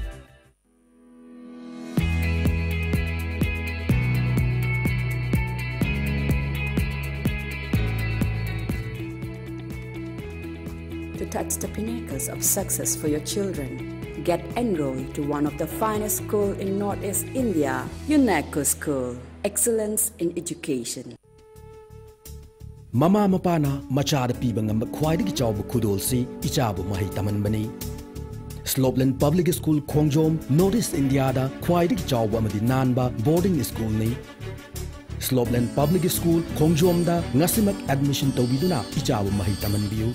To touch the pinnacles of success for your children, get enrolled to one of the finest school in Northeast India, UNESCO School. Excellence in education. ꯃꯃꯥ ꯃꯄꯥꯅ ꯃꯆꯥꯗ ꯄꯤꯕ ꯉꯝꯕ ꯈ꯭ꯋꯥꯏꯗꯒꯤ ꯆꯥꯎꯕ ꯈꯨꯗꯣꯜꯁꯤ ꯏꯆꯥꯕꯨ ꯃꯍꯩ ꯇꯝꯍꯟꯕꯅꯤ꯫ ꯁ꯭ꯂꯣꯞꯂꯦꯟ ꯄꯕ꯭ꯂꯤꯛ ꯁ꯭ꯀꯨꯜ ꯈꯣꯡꯖꯣꯝ, ꯅꯣꯔꯠ ꯏꯁ꯭ꯠ ꯏꯟꯗꯤꯌꯥꯗ ꯈ꯭ꯋꯥꯏꯗꯒꯤ ꯆꯥꯎꯕ ꯑꯃꯗꯤ ꯅꯥꯟꯕ ꯕꯣꯔꯗꯤꯡ ꯁ꯭ꯀꯨꯜꯅꯤ꯫ ꯁ꯭ꯂꯣꯞꯂꯦꯟ ꯄꯕ꯭ꯂꯤꯛ ꯁ꯭ꯀꯨꯜ ꯈꯣꯡꯖꯣꯝꯗ ꯉꯁꯤꯃꯛ ꯑꯦꯗꯃꯤꯁꯟ ꯇꯧꯕꯤꯗꯨꯅ ꯏꯆꯥꯕꯨ ꯃꯍꯩ ꯇꯝꯍꯟꯕꯤꯌꯨ꯫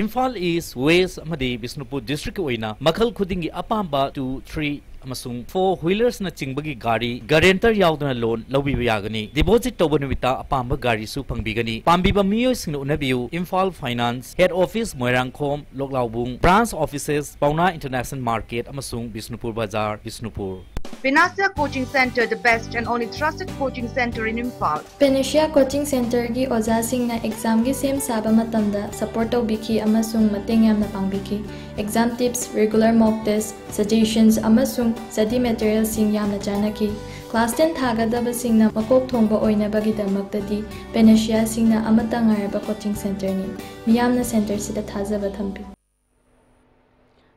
ꯏꯝꯐꯥꯜ ꯏꯁ꯭ꯠ, ꯋꯦꯁ꯭ꯠ ꯑꯃꯗꯤ ꯕꯤꯁꯅꯨꯄꯨꯔ ꯗꯤꯁꯇ꯭ꯔꯤꯛꯀꯤ ꯑꯣꯏꯅ ꯃꯈꯜ ꯈꯨꯗꯤꯡꯒꯤ ꯑꯄꯥꯝꯕ ꯇꯨ, ꯊ꯭ꯔꯤ ꯑꯃꯁꯨꯡ ꯐꯣꯔ ꯋꯤꯂꯔꯁꯅꯆꯤꯡꯕꯒꯤ ꯒꯥꯔꯤ ꯒꯥꯔꯦꯟꯇꯔ ꯌꯥꯎꯗꯅ ꯂꯣꯟ ꯂꯧꯕꯤꯕ ꯌꯥꯒꯅꯤ꯫ ꯗꯤꯄꯣꯖꯤꯠ ꯇꯧꯕ ꯅꯨꯃꯤꯠꯇ ꯑꯄꯥꯝꯕ ꯒꯥꯔꯤꯁꯨ ꯐꯪꯕꯤꯒꯅꯤ꯫ ꯄꯥꯝꯕꯤꯕ ꯃꯤꯑꯣꯏꯁꯤꯡꯅ ꯎꯅꯕꯤꯌꯨ, Imphal finance, head office Moirangkhom, Loklaobung, branch offices Paona international market ꯑꯃꯁꯨꯡ ꯕꯤꯁꯅꯨꯄꯨꯔ ꯕꯖꯥꯔ, Bishnupur. Panacea Coaching Center, the best and only trusted coaching center in Imphal. Panacea Coaching Centerꯒꯤ ꯑꯣꯖꯥꯁꯤꯡꯅ ꯑꯦꯛꯖꯥꯝꯒꯤ ꯁꯦꯝ ꯁꯥꯕ ꯃꯇꯝꯗ ꯁꯄꯣꯔꯠ ꯇꯧꯕꯤꯈꯤ ꯑꯃꯁꯨꯡ ꯃꯇꯦꯡ ꯌꯥꯝꯅ ꯄꯥꯡꯕꯤꯈꯤ꯫ ꯑꯦꯛꯖꯥꯝ ꯇꯤꯞꯁ, ꯔꯤꯒꯨꯂꯔ ꯃꯣꯛ ꯇꯦꯁ꯭ꯠ, ꯁꯖꯦꯁꯟꯁ ꯑꯃꯁꯨꯡ ꯁ꯭ꯇꯗꯤ ꯃꯦꯇꯔꯤꯌꯦꯜꯁꯤꯡ ꯌꯥꯝꯅ ꯆꯥꯟꯅꯈꯤ꯫ ꯀ꯭ꯂꯥꯁ ꯇꯦꯟ ꯊꯥꯒꯗꯕꯁꯤꯡꯅ ꯃꯀꯣꯛ ꯊꯣꯡꯕ ꯑꯣꯏꯅꯕꯒꯤꯗꯃꯛꯇꯗꯤ Panaceaꯁꯤꯡꯅ ꯑꯃꯠꯇ ꯉꯥꯏꯔꯕ ꯀꯣꯆꯤꯡ ꯁꯦꯟꯇꯔꯅꯤ꯫ ꯃꯤꯌꯥꯝꯅ ꯁꯦꯟꯇꯔꯁꯤꯗ ꯊꯥꯖꯕ ꯊꯝꯕꯤꯌꯨ꯫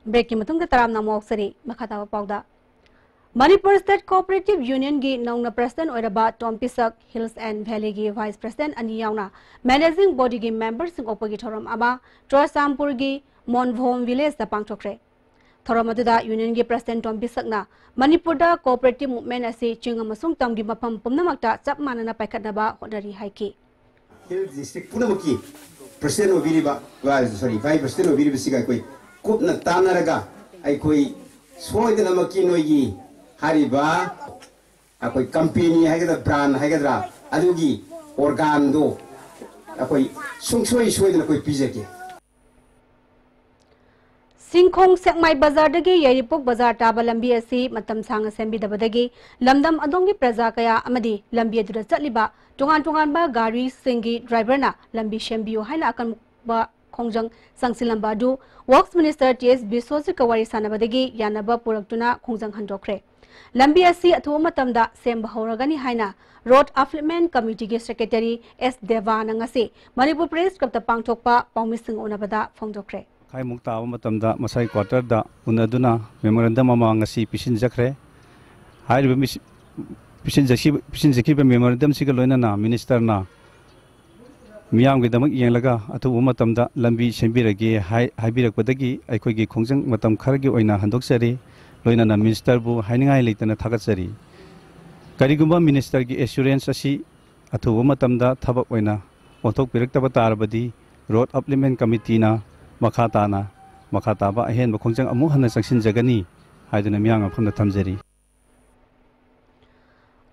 ꯕ꯭ꯔꯦꯛꯀꯤ ꯃꯇꯨꯡꯗ ꯇꯔꯥꯝꯅ ꯑꯃꯨꯛ ꯍꯧꯖꯔꯤ꯫ ꯃꯈꯥ ꯇꯥꯕ ꯄꯥꯎꯗ, ꯃꯅꯤꯄꯨꯔ ꯁ꯭ꯇꯦꯠ ꯀꯣꯑꯣꯄꯔꯦꯇꯤꯚ ꯌꯨꯅꯤꯌꯟꯒꯤ ꯅꯧꯅ ꯄ꯭ꯔꯁꯤꯗꯦꯟꯠ ꯑꯣꯏꯔꯕ ꯇꯣꯝꯄꯤꯁꯛ ꯍꯤꯜꯁ ꯑꯦꯟ ꯚꯦꯂꯤꯒꯤ ꯚꯥꯏꯁ ꯄ꯭ꯔꯁꯤꯗꯦꯟꯠ ꯑꯅꯤ ꯌꯥꯎꯅ ꯃꯦꯅꯦꯖꯤꯡ ꯕꯣꯗꯤꯒꯤ ꯃꯦꯝꯕꯔꯁꯤꯡ ꯑꯣꯛꯄꯒꯤ ꯊꯧꯔꯝ ꯑꯃ ꯆꯨꯔꯆꯥꯟꯄꯨꯔꯒꯤ ꯃꯣꯟꯚꯣꯝ ꯚꯤꯂꯦꯖꯇ ꯄꯥꯡꯊꯣꯛꯈ꯭ꯔꯦ꯫ ꯊꯧꯔꯝ ꯑꯗꯨꯗ ꯌꯨꯅꯤꯌꯟꯒꯤ ꯄ꯭ꯔꯁꯤꯗꯦꯟꯠ ꯇꯣꯝꯄꯤꯁꯛꯅ ꯃꯅꯤꯄꯨꯔꯗ ꯀꯣꯑꯣꯄꯔꯦꯇꯤꯚ ꯃꯨꯚꯃꯦꯟꯠ ꯑꯁꯤ ꯆꯤꯡ ꯑꯃꯁꯨꯡ ꯇꯝꯒꯤ ꯃꯐꯝ ꯄꯨꯝꯅꯃꯛꯇ ꯆꯞ ꯃꯥꯟꯅꯅ ꯄꯥꯏꯈꯠꯅꯕ ꯍꯣꯠꯅꯔꯤ ꯍꯥꯏꯈꯤ꯫ ꯍꯤꯜ ꯗꯤꯁꯇ꯭ꯔꯤꯛ ꯄꯨꯝꯅꯃꯛꯀꯤ ꯄ꯭ꯔꯁꯤꯗꯦꯟꯠ ꯑꯣꯏꯕꯤꯔꯤꯕ, ꯁꯣꯔꯤ, ꯚꯥꯏꯁ ꯄ꯭ꯔꯁꯤꯗꯦꯟꯠ ꯑꯣꯏꯕꯤꯔꯤꯕꯁꯤꯒ ꯑꯩꯈꯣꯏ ꯀꯨꯞꯅ ꯇꯥꯟꯅꯔꯒ ꯑꯩꯈꯣꯏ ꯁꯣꯏꯗꯅꯃꯛꯀꯤ ꯅꯣꯏꯒꯤ ꯍꯥꯏꯔꯤꯕ ꯑꯩꯈꯣꯏ ꯀꯝꯄꯦꯅꯤ ꯍꯥꯏꯒꯗ꯭ꯔꯥ, ꯕ꯭ꯔꯥꯟ ꯍꯥꯏꯒꯗ꯭ꯔꯥ, ꯑꯗꯨꯒꯤ ꯑꯣꯔꯒꯥꯟꯗꯣ ꯑꯩꯈꯣꯏ ꯁꯨꯡꯁꯣꯏ ꯁꯣꯏꯗꯅ ꯑꯩꯈꯣꯏ ꯄꯤꯖꯒꯦ꯫ ꯁꯤꯡꯈꯣꯡ ꯁꯦꯛꯃꯥꯏ ꯕꯖꯥꯔꯗꯒꯤ ꯌꯥꯏꯔꯤꯄꯣꯛ ꯕꯖꯥꯔ ꯇꯥꯕ ꯂꯝꯕꯤ ꯑꯁꯤ ꯃꯇꯝ ꯁꯥꯡꯅ ꯁꯦꯝꯕꯤꯗꯕꯗꯒꯤ ꯂꯝꯗꯝ ꯑꯗꯣꯝꯒꯤ ꯄ꯭ꯔꯖꯥ ꯀꯌꯥ ꯑꯃꯗꯤ ꯂꯝꯕꯤ ꯑꯗꯨꯗ ꯆꯠꯂꯤꯕ ꯇꯣꯉꯥꯟ ꯇꯣꯉꯥꯟꯕ ꯒꯥꯔꯤꯁꯤꯡꯒꯤ ꯗ꯭ꯔꯥꯏꯚꯔꯅ ꯂꯝꯕꯤ ꯁꯦꯝꯕꯤꯌꯨ ꯍꯥꯏꯅ ꯑꯀꯟꯕ ꯈꯣꯡꯖꯪ ꯆꯪꯁꯤꯜꯂꯝꯕ ꯑꯗꯨ ꯋꯔꯛꯁ ꯃꯤꯅꯤꯁꯇꯔ ꯇꯤ ꯑꯦꯁ ꯕꯤꯁ꯭ꯋꯖꯤꯠꯀ ꯋꯥꯔꯤ ꯁꯥꯟꯅꯕꯗꯒꯤ ꯌꯥꯅꯕ ꯄꯨꯔꯛꯇꯨꯅ ꯈꯣꯡꯖꯪ ꯍꯟꯗꯣꯛꯈ꯭ꯔꯦ꯫ ꯂꯝꯕꯤ ꯑꯁꯤ ꯑꯊꯨꯕ ꯃꯇꯝꯗ ꯁꯦꯝꯕ ꯍꯧꯔꯒꯅꯤ ꯍꯥꯏꯅ ꯔꯣꯗ ꯎꯞꯂꯤꯞꯃꯦꯟ ꯀꯃꯤꯇꯤꯒꯤ ꯁꯦꯀ꯭ꯔꯦꯇꯔꯤ ꯑꯦꯁ ꯗꯦꯕꯥꯅ ꯉꯁꯤ ꯃꯅꯤꯄꯨꯔ ꯄ꯭ꯔꯦꯁ ꯀ꯭ꯂꯕꯇ ꯄꯥꯡꯊꯣꯛꯄ ꯄꯥꯎꯃꯤꯁꯤꯡ ꯎꯅꯕꯗ ꯐꯣꯡꯗꯣꯛꯈ꯭ꯔꯦ꯫ ꯃꯈꯥꯏꯃꯨꯛ ꯇꯥꯕ ꯃꯇꯝꯗ ꯃꯁꯥꯒꯤ ꯀ꯭ꯋꯥꯇꯔꯗ ꯎꯅꯗꯨꯅ ꯃꯦꯃꯣꯔꯦꯟꯗꯝ ꯑꯃ ꯉꯁꯤ ꯄꯤꯁꯤꯟꯖꯈ꯭ꯔꯦ꯫ ꯍꯥꯏꯔꯤꯕ ꯃꯤꯁ-, ꯄꯤꯁꯤꯟꯖꯈꯤ-, ꯄꯤꯁꯤꯟꯖꯈꯤꯕ ꯃꯦꯃꯣꯔꯦꯟꯗꯝꯁꯤꯒ ꯂꯣꯏꯅꯅ ꯃꯤꯅꯤꯁꯇꯔꯅ ꯃꯤꯌꯥꯝꯒꯤꯗꯃꯛ ꯌꯦꯡꯂꯒ ꯑꯊꯨꯕ ꯃꯇꯝꯗ ꯂꯝꯕꯤ ꯁꯦꯝꯕꯤꯔꯒꯦ ꯍꯥꯏ-, ꯍꯥꯏꯕꯤꯔꯛꯄꯗꯒꯤ ꯑꯩꯈꯣꯏꯒꯤ ꯈꯣꯡꯖꯪ ꯃꯇꯝ ꯈꯔꯒꯤ ꯑꯣꯏꯅ ꯍꯟꯗꯣꯛꯆꯔꯤ꯫ ꯂꯣꯏꯅꯅ ꯃꯤꯅꯤꯁꯇꯔꯕꯨ ꯍꯥꯏꯅꯤꯡꯉꯥꯏ ꯂꯩꯇꯅ ꯊꯥꯒꯠꯆꯔꯤ꯫ ꯀꯔꯤꯒꯨꯝꯕ ꯃꯤꯅꯤꯁꯇꯔꯒꯤ ꯑꯦꯁꯨꯔꯦꯟꯁ ꯑꯁꯤ ꯑꯊꯨꯕ ꯃꯇꯝꯗ ꯊꯕꯛ ꯑꯣꯏꯅ ꯑꯣꯟꯊꯣꯛꯄꯤꯔꯛꯇꯕ ꯇꯥꯔꯕꯗꯤ ꯔꯣꯗ ꯎꯞꯂꯤꯞꯃꯦꯟ ꯀꯃꯤꯇꯤꯅ ꯃꯈꯥ ꯇꯥꯅ, ꯃꯈꯥ ꯇꯥꯕ ꯑꯍꯦꯟꯕ ꯈꯣꯡꯖꯪ ꯑꯃꯨꯛ ꯍꯟꯅ ꯆꯪꯁꯤꯟꯖꯒꯅꯤ ꯍꯥꯏꯗꯨꯅ ꯃꯤꯌꯥꯝꯒꯤ ꯃꯐꯝꯗ ꯊꯝꯖꯔꯤ꯫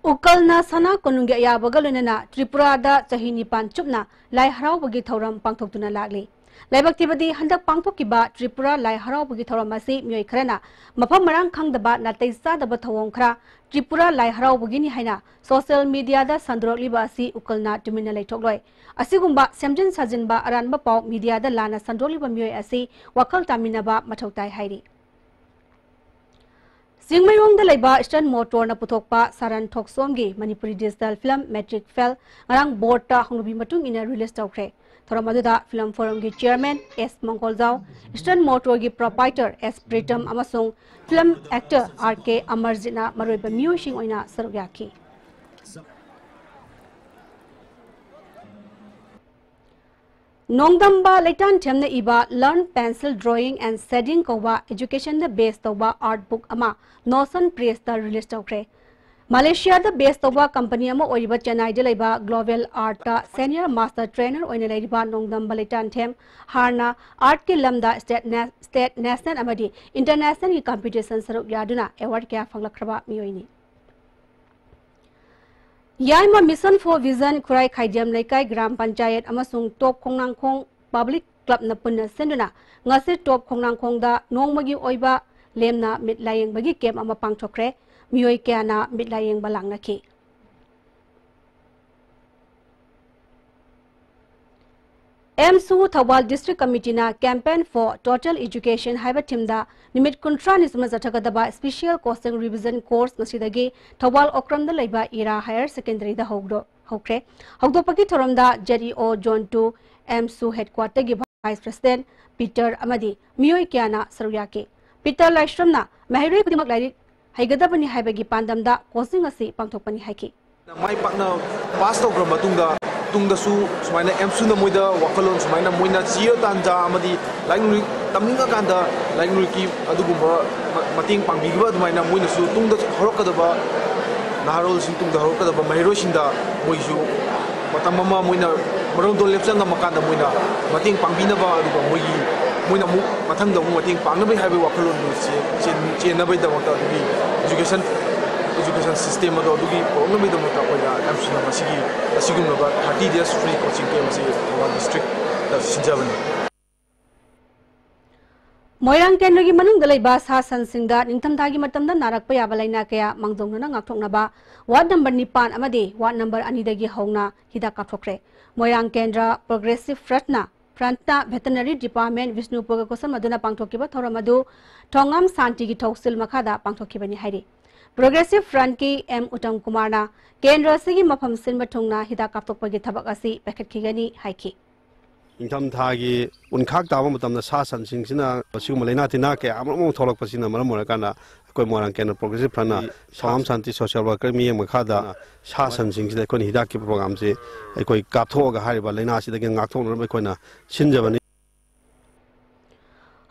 ꯎꯀꯜꯅ ꯁꯅꯥ ꯀꯣꯅꯨꯡꯒꯤ ꯑꯌꯥꯕꯒ ꯂꯣꯏꯅꯅ ꯇ꯭ꯔꯤꯄꯨꯔꯥꯗ ꯆꯍꯤ ꯅꯤꯄꯥꯟ ꯆꯨꯞꯅ ꯂꯥꯏ ꯍꯔꯥꯎꯕꯒꯤ ꯊꯧꯔꯝ ꯄꯥꯡꯊꯣꯛꯇꯨꯅ ꯂꯥꯛꯂꯤ꯫ ꯂꯥꯏꯕꯛ ꯊꯤꯕꯗꯤ ꯍꯟꯗꯛ ꯄꯥꯡꯊꯣꯛꯈꯤꯕ ꯇ꯭ꯔꯤꯄꯨꯔꯥ ꯂꯥꯏ ꯍꯔꯥꯎꯕꯒꯤ ꯊꯧꯔꯝ ꯑꯁꯤ ꯃꯤꯑꯣꯏ ꯈꯔꯅ ꯃꯐꯝ ꯃꯔꯥꯡ ꯈꯪꯗꯕ ꯅꯥꯇꯩ ꯆꯥꯗꯕ ꯊꯧꯑꯣꯡ ꯈꯔ ꯇ꯭ꯔꯤꯄꯨꯔꯥ ꯂꯥꯏ ꯍꯔꯥꯎꯕꯒꯤꯅꯤ ꯍꯥꯏꯅ ꯁꯣꯁꯤꯌꯦꯜ ꯃꯤꯗꯤꯌꯥꯗ ꯁꯟꯗꯣꯔꯛꯂꯤꯕ ꯑꯁꯤ ꯎꯀꯜꯅ ꯇꯨꯃꯤꯟꯅ ꯂꯩꯊꯣꯛꯂꯣꯏ꯫ ꯑꯁꯤꯒꯨꯝꯕ ꯁꯦꯝꯖꯤꯟ ꯁꯥꯖꯤꯟꯕ ꯑꯔꯥꯟꯕ ꯄꯥꯎ ꯃꯤꯗꯤꯌꯥꯗ ꯂꯥꯟꯅ ꯁꯟꯗꯣꯛꯂꯤꯕ ꯃꯤꯑꯣꯏ ꯑꯁꯤ ꯋꯥꯈꯜ ꯇꯥꯃꯤꯟꯅꯕ ꯃꯊꯧ ꯇꯥꯏ ꯍꯥꯏꯔꯤ꯫ ꯆꯤꯡꯃꯩꯔꯣꯡꯗ ꯂꯩꯕ ꯏꯁꯇꯔꯟ ꯃꯣꯇꯣꯔꯅ ꯄꯨꯊꯣꯛꯄ ꯁꯥꯔꯟ ꯊꯣꯛꯁꯣꯝꯒꯤ Manipuri digital film matric fail ꯉꯔꯥꯡ ꯕꯣꯔꯗꯇ ꯍꯧꯅꯕꯤ ꯃꯇꯨꯡ ꯏꯟꯅ ꯔꯤꯂꯤꯖ ꯇꯧꯈ꯭ꯔꯦ꯫ ꯊꯧꯔꯝ ꯑꯗꯨꯗ ꯐꯤꯂꯝ ꯐꯣꯔꯝꯒꯤ ꯆꯤꯌꯔꯃꯦꯟ ꯑꯦꯁ ꯃꯪꯒꯣꯜꯖꯥꯎ, ꯏꯁꯇꯔꯟ ꯃꯣꯇꯣꯔꯒꯤ ꯄ꯭ꯔꯣꯄꯥꯏꯇꯔ ꯑꯦꯁ ꯄ꯭ꯔꯤꯇꯝ ꯑꯃꯁꯨꯡ ꯐꯤꯂꯝ ꯑꯦꯛꯇꯔ ꯑꯥꯔ ꯀꯦ ꯑꯃꯔꯖꯤꯠꯅ ꯃꯔꯨꯑꯣꯏꯕ ꯃꯤꯑꯣꯏꯁꯤꯡ ꯑꯣꯏꯅ ꯁꯔꯨꯛ ꯌꯥꯈꯤ꯫ ꯅꯣꯡꯗꯝꯕ ꯂꯩꯇꯥꯟꯊꯦꯝꯅ ꯏꯕ Learn Pencil Drawing and Shading ꯀꯧꯕ educationꯗ base ꯇꯧꯕ art book ꯑꯃ ꯅꯣꯁꯟ ꯄ꯭ꯔꯦꯁꯇ ꯔꯤꯂꯤꯖ ꯇꯧꯈ꯭ꯔꯦ꯫ ꯃꯥꯂꯦꯁꯤꯌꯥꯗ ꯕꯦꯁ ꯇꯧꯕ ꯀꯝꯄꯅꯤ ꯑꯃ ꯑꯣꯏꯔꯤꯕ ꯆꯦꯟꯅꯥꯏꯗ ꯂꯩꯕ ꯒ꯭ꯂꯣꯕꯦꯜ ꯑꯥꯔꯠꯇ ꯁꯦꯅꯤꯌꯔ ꯃꯥꯁꯇꯔ ꯇ꯭ꯔꯦꯅꯔ ꯑꯣꯏꯅ ꯂꯩꯔꯤꯕ ꯅꯣꯡꯗꯝ ꯕꯂꯤꯇꯥꯟꯊꯦꯝ ꯍꯥꯔꯅ ꯑꯥꯔꯠꯀꯤ ꯂꯝꯗ ꯁ꯭ꯇꯦꯠ ꯅꯦ-, ꯁ꯭ꯇꯦꯠ, ꯅꯦꯁꯅꯦꯜ ꯑꯃꯗꯤ ꯏꯟꯇꯔꯅꯦꯁꯅꯦꯜꯒꯤ ꯀꯝꯄꯤꯇꯤꯁꯟ ꯁꯔꯨꯛ ꯌꯥꯗꯨꯅ ꯑꯦꯋꯥꯔꯗ ꯀꯌꯥ ꯐꯪꯂꯛꯈ꯭ꯔꯕ ꯃꯤꯑꯣꯏꯅꯤ꯫ ꯌꯥꯏꯃ Mission for Vision ꯈꯨꯔꯥꯏ ꯈꯥꯏꯗꯦꯝ ꯂꯩꯀꯥꯏ ꯒ꯭ꯔꯥꯝ ꯄꯟꯆꯥꯌꯠ ꯑꯃꯁꯨꯡ ꯇꯣꯞ ꯈꯣꯡꯅꯥꯡꯈꯣꯡ ꯄꯕ꯭ꯂꯤꯛ ꯀ꯭ꯂꯕꯅ ꯄꯨꯟꯅ ꯁꯤꯟꯗꯨꯅ ꯉꯁꯤ ꯇꯣꯞ ꯈꯣꯡꯅꯥꯡꯈꯣꯡꯗ ꯅꯣꯡꯃꯒꯤ ꯑꯣꯏꯕ ꯂꯦꯝꯅ ꯃꯤꯠ ꯂꯥꯌꯦꯡꯕꯒꯤ ꯀꯦꯝꯞ ꯑꯃ ꯄꯥꯡꯊꯣꯛꯈ꯭ꯔꯦ꯫ ꯃꯤꯑꯣꯏ ꯀꯌꯥꯅ ꯃꯤꯠ ꯂꯥꯌꯦꯡꯕ ꯂꯥꯡꯅꯈꯤ꯫ ꯑꯦꯝꯁꯨ ꯊꯧꯕꯥꯜ ꯗꯤꯁꯇ꯭ꯔꯤꯛ ꯀꯃꯤꯇꯤꯅ Campaign for Total Education ꯍꯥꯏꯕ ꯊꯤꯝꯗ ꯅꯨꯃꯤꯠ ꯀꯨꯟꯊ꯭ꯔꯥꯅꯤ ꯆꯨꯞꯅ ꯆꯠꯊꯒꯗꯕ ꯏꯁꯄꯤꯁꯤꯌꯦꯜ ꯀꯣꯆꯤꯡ ꯔꯤꯚꯤꯖꯟ ꯀꯣꯔꯁ ꯉꯁꯤꯗꯒꯤ ꯊꯧꯕꯥꯜ ꯑꯣꯀ꯭ꯔꯝꯗ ꯂꯩꯕ ꯏꯔꯥ ꯍꯥꯌꯔ ꯁꯦꯀꯦꯟꯗꯔꯤꯗ ꯍꯧꯗꯣ-, ꯍꯧꯈ꯭ꯔꯦ꯫ ꯍꯧꯗꯣꯛꯄꯒꯤ ꯊꯧꯔꯝꯗ ꯖꯦꯠ ꯏ ꯑꯣ ꯖꯣꯟ ꯇꯨ ꯑꯦꯝꯁꯨ ꯍꯦꯗꯀ꯭ꯋꯥꯇꯔꯒꯤ ꯚꯥꯏꯁ ꯄ꯭ꯔꯁꯤꯗꯦꯟꯠ ꯄꯤꯇꯔ ꯑꯃꯗꯤ ꯃꯤꯑꯣꯏ ꯀꯌꯥꯅ ꯁꯔꯨꯛ ꯌꯥꯈꯤ꯫ ꯄꯤꯇꯔ ꯂꯥꯏꯁ꯭ꯔꯝꯅ ꯃꯍꯩꯔꯣꯏ ꯈꯨꯗꯤꯡꯃꯛ ꯂꯥꯏꯔꯤꯛ ꯍꯩꯒꯗꯕꯅꯤ ꯍꯥꯏꯕꯒꯤ ꯄꯥꯟꯗꯝꯗ ꯀꯣꯆꯤꯡ ꯑꯁꯤ ꯄꯥꯡꯊꯣꯛꯄꯅꯤ ꯍꯥꯏꯈꯤ꯫ ꯃꯥꯏ ꯄꯥꯛꯅ ꯄꯥꯁ ꯇꯧꯈ꯭ꯔ ꯃꯇꯨꯡꯗ, ꯇꯨꯡꯗꯁꯨ ꯁꯨꯃꯥꯏꯅ ꯑꯦꯝꯁꯨꯅ ꯃꯣꯏꯗ ꯋꯥꯈꯜꯂꯣꯟ ꯁꯨꯃꯥꯏꯅ ꯃꯣꯏꯅ ꯆꯤꯌꯔ ꯇꯥꯟꯖꯥ ꯑꯃꯗꯤ ꯂꯥꯏꯔꯤꯛ ꯅꯨꯃꯤꯠ ꯇꯝꯅꯤꯡꯉꯀꯥꯟꯗ ꯂꯥꯏꯔꯤꯛ ꯅꯨꯃꯤꯠꯀꯤ ꯑꯗꯨꯒꯨꯝꯕ ꯃ-, ꯃꯇꯦꯡ ꯄꯥꯡꯕꯤꯈꯤꯕ ꯑꯗꯨꯃꯥꯏꯅ ꯃꯣꯏꯅꯁꯨ ꯇꯨꯡꯗ ꯍꯧꯔꯛꯀꯗꯕ ꯅꯍꯥꯔꯣꯜꯁꯤꯡ, ꯇꯨꯡꯗ ꯍꯧꯔꯛꯀꯗꯕ ꯃꯍꯩꯔꯣꯏꯁꯤꯡꯗ ꯃꯣꯏꯁꯨ ꯃꯇꯝ ꯑꯃ ꯃꯣꯏꯅ ꯃꯔꯣꯝꯗꯣꯝ ꯂꯦꯞꯆ ꯉꯝꯃꯀꯥꯟꯗ ꯃꯣꯏꯅ ꯃꯇꯦꯡ ꯄꯥꯡꯕꯤꯅꯕ, ꯑꯗꯨꯒ ꯃꯣꯏꯒꯤ, ꯃꯣꯏꯅ ꯑꯃꯨꯛ ꯃꯊꯪꯗ ꯑꯃꯨꯛ ꯃꯇꯦꯡ ꯄꯥꯡꯅꯕꯒꯤ ꯍꯥꯏꯕꯒꯤ ꯋꯥꯈꯜꯂꯣꯟꯗꯨ ꯆꯦ-, ꯆꯦꯟ-, ꯆꯦꯟꯅꯕꯒꯤꯗꯃꯛꯇ ꯑꯗꯨꯒꯤ education, education system ꯑꯗꯣ ꯑꯗꯨꯒꯤ ꯄꯨꯔꯛꯅꯕꯒꯤꯗꯃꯛꯇ ꯑꯩꯈꯣꯏꯅ ꯑꯦꯝꯁꯨꯅ ꯉꯁꯤꯒꯤ ꯑꯁꯤꯒꯨꯝꯂꯕ thirty days free coaching camp ꯑꯁꯤ ꯊꯧꯕꯥꯜ district ꯇ ꯁꯤꯟꯖꯕꯅꯤ꯫ ꯃꯣꯏꯔꯥꯡ ꯀꯦꯟꯗ꯭ꯔꯒꯤ ꯃꯅꯨꯡꯗ ꯂꯩꯕ ꯁꯥ ꯁꯟꯁꯤꯡꯗ ꯅꯤꯡꯊꯝꯊꯥꯒꯤ ꯃꯇꯝꯗ ꯅꯥꯔꯛꯄ ꯌꯥꯕ ꯂꯥꯏꯅꯥ ꯀꯌꯥ ꯃꯥꯡꯖꯧꯅꯅ ꯉꯥꯛꯊꯣꯛꯅꯕ ꯋꯥꯔꯗ ꯅꯝꯕꯔ ꯅꯤꯄꯥꯟ ꯑꯃꯗꯤ ꯋꯥꯔꯗ ꯅꯝꯕꯔ ꯑꯅꯤꯗꯒꯤ ꯍꯧꯅ ꯍꯤꯗꯥꯛ ꯀꯥꯞꯊꯣꯛꯈ꯭ꯔꯦ꯫ ꯃꯣꯏꯔꯥꯡ ꯀꯦꯟꯗ꯭ꯔ ꯄ꯭ꯔꯣꯒ꯭ꯔꯦꯁꯤꯚ ꯐ꯭ꯔꯟꯠꯅ, ꯐ꯭ꯔꯟꯠꯅ ꯚꯦꯇꯅꯔꯤ ꯗꯤꯄꯥꯔꯠꯃꯦꯟꯠ ꯕꯤꯁꯅꯨꯄꯨꯔꯒ ꯈꯨꯠꯁꯝꯅꯗꯨꯅ ꯄꯥꯡꯊꯣꯛꯈꯤꯕ ꯊꯧꯔꯝ ꯑꯗꯨ ꯊꯣꯉꯥꯝ ꯁꯥꯟꯇꯤꯒꯤ ꯊꯧꯁꯤꯜ ꯃꯈꯥꯗ ꯄꯥꯡꯊꯣꯛꯈꯤꯕꯅꯤ ꯍꯥꯏꯔꯤ꯫ ꯄ꯭ꯔꯣꯒ꯭ꯔꯦꯁꯤꯚ ꯐ꯭ꯔꯟꯠꯀꯤ ꯑꯦꯝ ꯎꯇꯝ ꯀꯨꯃꯥꯔꯅ ꯀꯦꯟꯗ꯭ꯔ ꯑꯁꯤꯒꯤ ꯃꯐꯝ ꯁꯤꯟꯕ ꯊꯨꯡꯅ ꯍꯤꯗꯥꯛ ꯀꯥꯞꯊꯣꯛꯄꯒꯤ ꯊꯕꯛ ꯑꯁꯤ ꯄꯥꯏꯈꯠꯈꯤꯒꯅꯤ ꯍꯥꯏꯈꯤ꯫ ꯅꯤꯡꯊꯝꯊꯥꯒꯤ ꯎꯟꯈꯥꯛ ꯇꯥꯕ ꯃꯇꯝꯗ ꯁꯥ ꯁꯟꯁꯤꯡꯁꯤꯅ ꯑꯁꯤꯒꯨꯝꯕ ꯂꯥꯏꯅꯥ ꯇꯤꯟꯅꯥ ꯀꯌꯥ ꯑꯃꯔꯣꯝ ꯑꯃꯨꯛ ꯊꯣꯛꯂꯛꯄꯁꯤꯅ ꯃꯔꯝ ꯑꯣꯏꯔꯀꯥꯟꯗ ꯑꯩꯈꯣꯏ ꯃꯣꯏꯔꯥꯡ ꯀꯦꯟꯗ꯭ꯔ ꯄ꯭ꯔꯣꯒ꯭ꯔꯦꯁꯤꯚ ꯐ꯭ꯔꯟꯠꯅ ꯊꯧꯉꯥꯝ ꯁꯥꯟꯇꯤ ꯁꯣꯁꯤꯌꯦꯜ ꯋꯥꯔꯀꯔ ꯃꯤꯠꯌꯦꯡ ꯃꯈꯥꯗ ꯁꯥ ꯁꯟꯁꯤꯡꯁꯤꯗ ꯑꯩꯈꯣꯏꯅ ꯍꯤꯗꯥꯛꯀꯤ ꯄ꯭ꯔꯣꯒ꯭ꯔꯥꯝꯁꯤ ꯑꯩꯈꯣꯏ ꯀꯥꯞꯊꯣꯛꯑꯒ ꯍꯥꯏꯔꯤꯕ ꯂꯥꯏꯅꯥꯁꯤꯗꯒꯤ ꯉꯥꯛꯊꯣꯛꯅꯅꯕ ꯑꯩꯈꯣꯏꯅ ꯁꯤꯟꯖꯕꯅꯤ꯫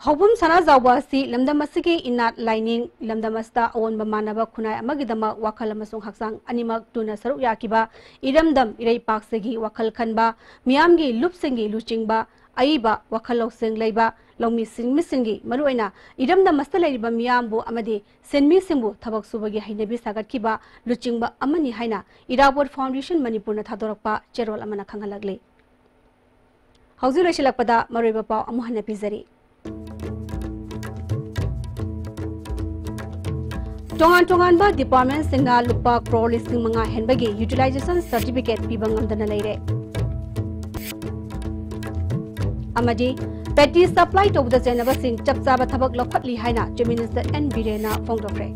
ꯍꯧꯕꯨꯝ ꯁꯅꯥꯖꯥꯎꯕ ꯑꯁꯤ ꯂꯝꯗꯝ ꯑꯁꯤꯒꯤ ꯏꯅꯥꯠ ꯂꯥꯏꯅꯤꯡ, ꯂꯝꯗꯝ ꯑꯁꯤꯗ ꯑꯑꯣꯟꯕ ꯃꯥꯟꯅꯕ ꯈꯨꯟꯅꯥꯏ ꯑꯃꯒꯤꯗꯃꯛ ꯋꯥꯈꯜ ꯑꯃꯁꯨꯡ ꯍꯛꯆꯥꯡ ꯑꯅꯤꯃꯛ ꯇꯨꯅ ꯁꯔꯨꯛ ꯌꯥꯈꯤꯕ ꯏꯔꯝꯗꯝ ꯏꯔꯩꯄꯥꯛꯁꯤꯒꯤ ꯋꯥꯈꯜ ꯈꯟꯕ, ꯃꯤꯌꯥꯝꯒꯤ ꯂꯨꯞꯁꯤꯡꯒꯤ ꯂꯨꯆꯤꯡꯕ, ꯑꯏꯕ ꯋꯥꯈꯜ ꯂꯧꯁꯤꯡ ꯂꯩꯕ ꯂꯧꯃꯤ ꯁꯤꯟꯃꯤꯁꯤꯡꯒꯤ, ꯃꯔꯨꯑꯣꯏꯅ ꯏꯔꯝꯗꯝ ꯑꯁꯤꯗ ꯂꯩꯔꯤꯕ ꯃꯤꯌꯥꯝꯕꯨ ꯑꯃꯗꯤ ꯁꯤꯟꯃꯤꯁꯤꯡꯕꯨ ꯊꯕꯛ ꯁꯨꯕꯒꯤ ꯍꯩꯅꯕꯤ ꯁꯥꯒꯠꯈꯤꯕ ꯂꯨꯆꯤꯡꯕ ꯑꯃꯅꯤ ꯍꯥꯏꯅ ꯏꯔꯥꯕꯣꯠ ꯐꯥꯎꯟꯗꯦꯁꯟ ꯃꯅꯤꯄꯨꯔꯅ ꯊꯥꯗꯣꯔꯛꯄ ꯆꯦꯔꯣꯜ ꯑꯃꯅ ꯈꯪꯍꯜꯂꯛꯂꯤ꯫ ꯍꯧꯖꯤꯛ ꯂꯣꯏꯁꯤꯜꯂꯛꯄꯗ ꯃꯔꯨꯑꯣꯏꯕ ꯄꯥꯎ ꯑꯃꯨꯛ ꯍꯟꯅ ꯄꯤꯖꯔꯤ꯫ ꯇꯣꯉꯥꯟ ꯇꯣꯉꯥꯟꯕ ꯗꯤꯄꯥꯔꯠꯃꯦꯟꯠꯁꯤꯡꯅ ꯂꯨꯄꯥ ꯀ꯭ꯔꯣꯔ ꯂꯤꯁꯤꯡ ꯃꯉꯥ ꯍꯦꯟꯕꯒꯤ ꯌꯨꯇꯤꯂꯥꯏꯖꯦꯁꯟ ꯁꯔꯇꯤꯐꯤꯀꯦꯠ ꯄꯤꯕ ꯉꯝꯗꯅ ꯂꯩꯔꯦ꯫ ꯑꯃꯗꯤ ꯄꯦꯇꯤ ꯁꯄ꯭ꯂꯥꯏ ꯇꯧꯕꯗ ꯆꯦꯟꯅꯕꯁꯤꯡ ꯆꯞ ꯆꯥꯕ ꯊꯕꯛ ꯂꯧꯈꯠꯂꯤ ꯍꯥꯏꯅ ꯆꯤꯐ ꯃꯤꯅꯤꯁꯇꯔ ꯑꯦꯟ ꯕꯤꯔꯦꯟꯅ ꯐꯣꯡꯗꯣꯛꯈ꯭ꯔꯦ꯫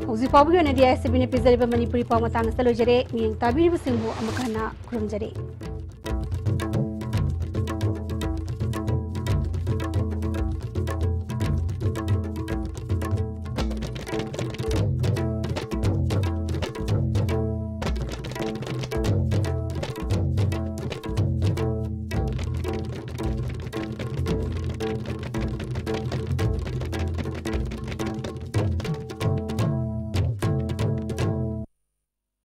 ꯍꯧꯖꯤꯛ ꯐꯥꯎꯕꯒꯤ ꯑꯣꯏꯅꯗꯤ ꯑꯥꯏ ꯑꯦꯁ ꯁꯤ ꯕꯤꯅ ꯄꯤꯖꯔꯤꯕ ꯃꯅꯤꯄꯨꯔꯤ ꯄꯥꯎ ꯃꯇꯥꯡ ꯑꯁꯤꯗ ꯂꯣꯏꯖꯔꯦ꯫ ꯃꯤꯠꯌꯦꯡ ꯇꯥꯕꯤꯔꯤꯕꯁꯤꯡꯕꯨ ꯑꯃꯨꯛ ꯍꯟꯅ ꯈꯨꯔꯨꯝꯖꯔꯤ꯫